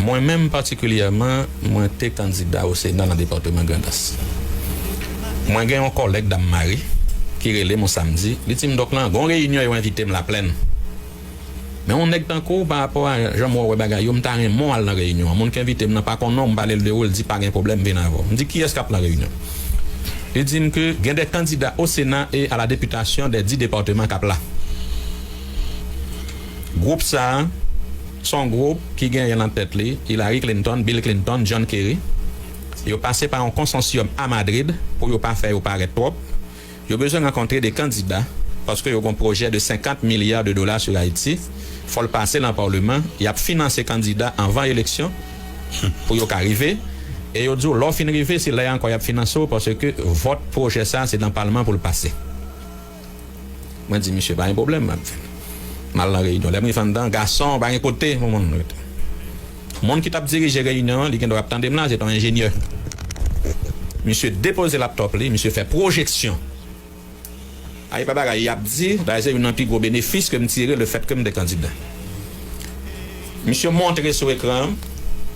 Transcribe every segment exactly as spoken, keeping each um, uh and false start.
Mwen menm patikilyèman, mwen te kandida o Sena nan depatman Grandans. Mwen gen yon kòlèg, Dam Mari, ki rele m yon samdi. Li di m, "Dòk lan, gon reyinyon yo envite m Laplèn. Men yon nèg tankou w, pa rapò a jan mwen wè bagay yo, m ta renmen w al nan reyinyon an. Moun ki envite m nan pa konnen w, m pale l de ou, l di pa gen pwoblèm, vin avè w." M di, "Kiyès k ap nan reyinyon?" Li di m ke gen de kandida o Sena e a la depitasyon de dis depatman k ap la. Gwoup sa a, se yon gwoup ki genyen nan tèt li Hillary Clinton, Bill Clinton, John Kerry. Yo pase pa yon konsansyòm a Madrid pou yo pa fè yo parèt twòp. Yo bezwen rankontre de kandida paske yo gen yon pwojè de senkant milya de dola sou Ayiti. Fò l pase nan palman. Y ap finanse kandida anvan eleksyon pou yo ka rive. E yo di w, lè w fin rive, se lè a ankò y ap finanse w paske vòt pwojè sa a, se nan palman pou l pase. Mwen di, "Misye, pa gen pwoblèm, m ap vin." M al nan reyinyon. Lè m rive anndan, gason, pa gen kote pou moun rete. Moun ki t ap dirije reyinyon an, li gen dwa ap tande m la, se te yon enjenyè. Misye depoze laptòp li, misye fè pwojeksyon. A, e pa bagay y ap di, dayè se youn nan pi gwo benefis ke m tire lefètke m te kandida. Misye montre sou ekran an,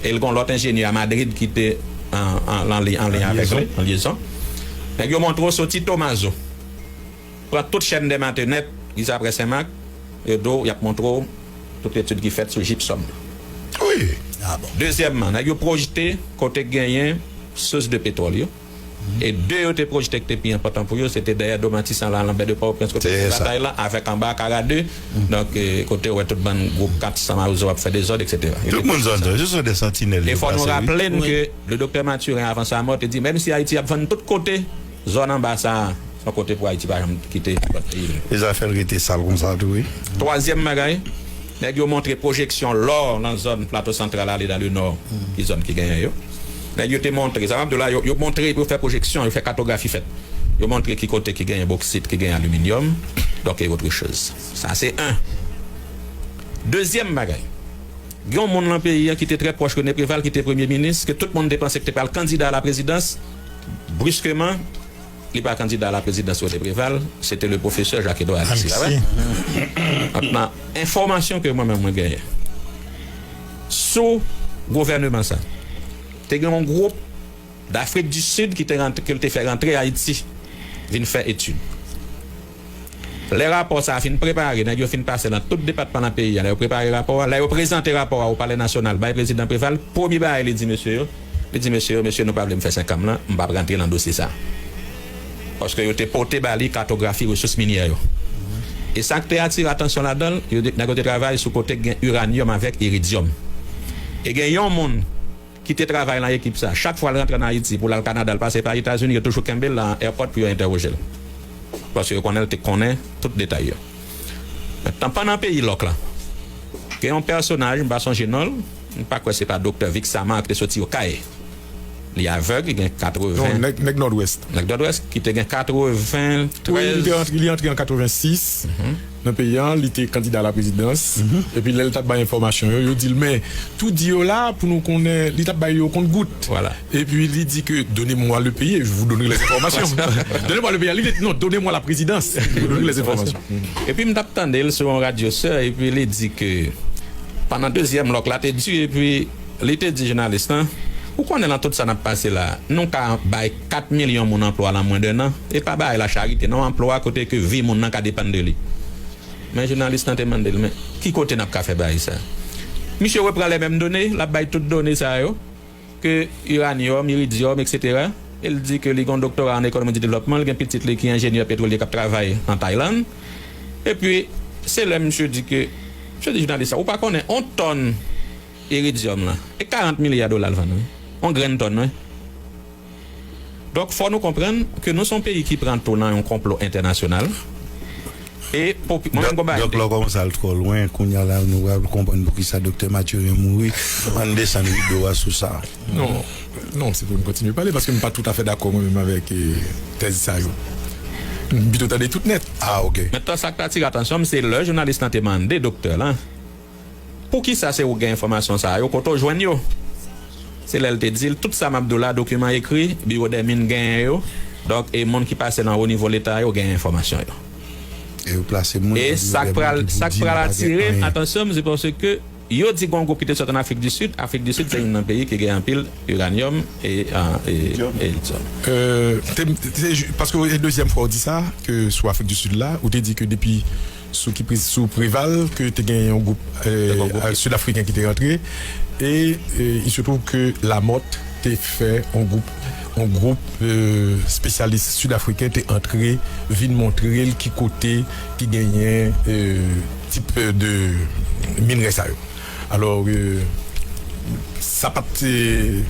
e l gen yon lòt enjenyè a Madrid ki te an, an, an li- an liy avèk li, an lyezon. Nèg yo montre w soti Tomazo. Pran tout chèn dè Matè nèt, jis aprè Senmak, yo di w, y ap montre w tout etid ki fèt sou jipsòm. Wi. Dezyèmman, nèg yo pwojte kote k genyen sous de petwòl yo. E de yo te pwojte ki te pi enpòtan pou yo, se te dèyè Do Matisan la, Lanbè de Pòtoprens, kote batay la, avèk anba Kara de. Donk, eh, kote w wè tout bann gwoup kat san mawozo ap fè dezòd, etsetera. Tout moun zòn sa, se de santinèl. E fò nou raple n ke le doktè Mathurin, avan sa mò, te di, menm si Ayiti ap vann tout kote, zòn anba sa a, se yon kote pou Ayiti pa janm kite peyi li. E zafè l rete sal konsa tou, wi. Twazyèm bagay, nèg yo montre pwojeksyon lò nan zòn Plato Santral ale dan le nò, ki zòn ki genyen yo. Nèg yo te montre, sa m ap di w la, yo, yo montre, yo fè pwojeksyon, yo fè katografi fèt. Yo montre ki kote ki genyen boksit, ki genyen aliminyòm, donk e otre choz. Sa se en. Dezyèm bagay, gen yon moun nan peyi a ki te trè pwòch René Préval, ki te premye minis, ke tout moun te panse ki te pral kandida a la prezidans, briskeman, li pa kandida a la prezidans René Préval, se te le pwofesè Jacques Edouard Alexis, pa vre? Donk, nan enfòmasyon ke mwen menm mwen genyen sou gouvèneman sa, te gen yon gwoup Dafrik di Sid ki te rantre, ke l te fè rantre Ayiti, vin fè etid. Lè rapò sa a fin prepare, nèg yo fin pase nan tout depatman nan peyi a, lè yo prepare rapò a, lè yo prezante rapò a o Palè Nasyonal bay prezidan Préval, premye bagay li di mesye yo, li di mesye yo, "Mesye, nou pa vle m fè senk an m lan, m p ap rantre nan dosye sa a." Paske yo te pote ba li katografi resous minyè yo. E sa k te atire atansyon ladan l, yo te, nèg yo te travay sou kote k gen iranyòm avèk iridyòm. E gen yon moun ki te travay nan ekip sa, chak fwa l rantre ann Ayiti pou l al Kanada, l pase pa Etazini, yo toujou kenbe l nan airport pou yo entèwoje l. Paske yo konnen l te konnen tout detay yo. Mentnan, pandan peyi lòk la, gen yon pèsonaj, m pa sonje non l, m pa kwè se pa doktè Vixamar ki te soti Okay. Li avèg, li gen katreven. Non, nèg, nèg Nòdwès. Nèg Nòdwès, ki te gen katreventrèz. Wi, li te antre, li antre an katrevensis nan peyi a, li te kandida a la prezidans. Epi lè l t ap bay enfòmasyon yo, yo di l, men, tou di yo la pou nou konnen, li t ap bay yo kont gout. Vwala. Epi li di ke, "Donnez-moi le pays et je vous donnerai les informations." "Donnez-moi le pays." Li te di, "Non, donnez-moi la présidence, je vous donnerai les informations." Epi m t ap tande l sou yon radyo sè, epi li di ke pandan dezyèm lòk la te di, epi li te di jounalis lan, "Ou konnen nan tout sa n ap pase la, nou ka bay kat milyon moun anplwa nan mwen de nan, e pa bagay la charite non, anplwa kote ke vi moun nan ka depann de li." Men jounalis lan te mande l, "Men ki kote n ap ka fè bagay sa?" Misye repran les mêmes données, l ap bay tout done sa yo, ke iranyòm, iridyòm, etsetera. E l di ke li gen yon doktora an ekonomi de devlòpman, li gen pitit li ki enjenyè petwolye k ap travay an Taylann. Epi, se lè misye di ke, misye di jounalis la, "Ou pa konnen, yon tòn iridyòm la, e karant milya dola l vann, wi. Yon grenn tòn, wi." Donk, fò nou konprann ke nou se yon peyi ki pran tou nan yon konplo entènasyonal. E popi-, mwen menm, konba Donk, lè w kòmanse al twò lwen, kounye a la, nou pral konprann poukisa Doktè Mathurin mouri. Ann desann rido a sou sa. Non, non, se pou n kontinye pale, paske m pa toutafè dakò mwen menm avèk, eh, tèz sa yo. M pito tande tout nèt. Ah, ok. Mentnan, sa k t atire atansyon m, se lè jounalis lan te mande doktè lan, "Poukisa se ou gen enfòmasyon sa yo? Kote w jwenn yo?" Se lè l te di l, "Tout sa m ap di w la, dokiman ekri, Biwo dè Min genyen yo. Donk, e moun ki pase nan wo nivo Leta yo genyen enfòmasyon yo." yo plase moun. E sa k pral, sa k pral atire atansyon m, se paske yo di gen yon gwoup ki te sot an Afrik di Sid. Afrik di Sid se youn nan peyi ki gen anpil iranyòm e, e, e lityòm. Euh, te, te, te, paske e dezyèm fwa w di sa, ke sou Afrik di Sid la, ou te di ke depi sou ki pri- sou Preval ke te gen yon gwoup euh, Sid Afriken ki te rantre e euh, il se trouve que Lamothe te fè yon gwoup yon gwoup euh, spesyalis Sid Afriken te antre vin montre l ki kote ki genyen euh, tip de minrè sa yo. Alò euh, sa pa t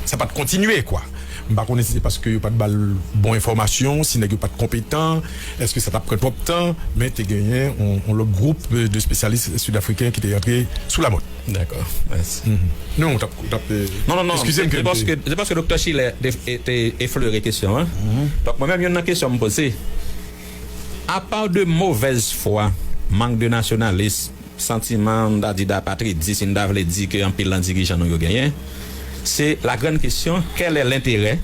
sa pa t kontinye kwa. M pa konnen si se paske yo pa t ba l bon enfòmasyon, si nèg yo pa t konpetan, èske sa t ap pran twòp tan, men te genyen yon, yon lòt gwoup de spesyalis sid afriken ki te rantre sou Lamothe. Dakò, mèsi. Non, w t ap, w t ap, euh, Non, non, non, eskize m se ke m te paske, se paske Doktè Schiller te, te, te eflere kesyon an. Donk, mwen menm, youn nan kesyon m poze, apa de movèz fwa, mank de nasyonalism, santiman, m ta di, dapatridis, si n ta vle di ke anpil nan dirijan nou yo genyen, se la grande question, quel est l'intérêt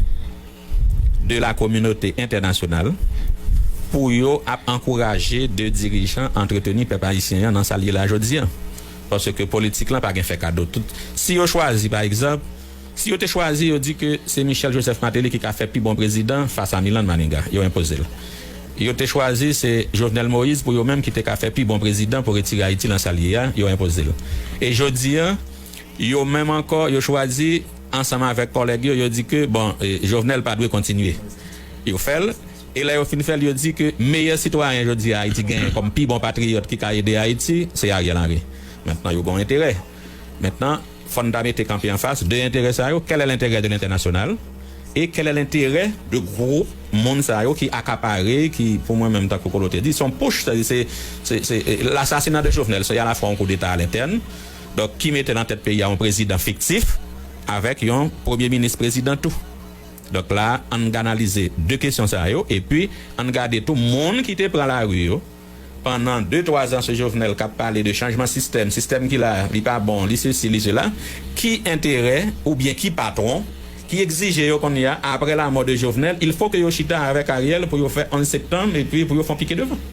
de la communauté internationale pou yo ap ankouraje de dirijan antreteni pèp ayisyen an nan sa l ye la jodi a? Paske politik lan pa gen fè kado. Tout, si yo chwazi, pa egzanp, si yo te chwazi, yo di ke se Michel Joseph Martelly ki ka fè pi bon prezidan fas a Milan Maniga, yo enpoze l. Yo te chwazi se Jovenel Moïse pou yo menm ki te ka fè pi bon prezidan pou retire Ayiti lan sa l ye a, yo enpoze l. E jodi a, yo menm ankò, yo chwazi ansanm avèk kòlèg yo, yo di ke, bon, eh, Jovenel pa dwe kontinye. Yo fè l, e lè yo fin fè l, yo di ke meyè sitwayen jodi a Ayiti genyen kòm pi bon patriyòt ki ka ede Ayiti, se Ariel Henry. Mentnan, yo gen yon enterè. Mentnan, fò n ta mete kanpe anfas de enterè sa yo. Quel est l'intérêt de l'international? E quel est l'intérêt de gwoup moun sa yo ki akapare, ki, pou mwen menm, tankou Kolo te di, se yon putsch, se, se, se, se lasasina de Jovenel, se alafwa yon koudeta a lentèn, donk, ki mete nan tèt peyi a yon prezidan fiktif, avèk yon premye minis prezidan tou. Donk la, ann analize de kesyon sa yo, epi ann gade tou moun ki te pran lari yo, pandan de, twa zan sou Jovenel k ap pale de chanjman sistèm, sistèm ki la, li pa bon, li sesi, li sela, ki enterè oubyen ki patwon ki egzije yo kounye a, apre lanmò de Jovenel, il faut que yo chita avèk Ariel pou yo fè onz septanm epi pou yo fè yon pike devan.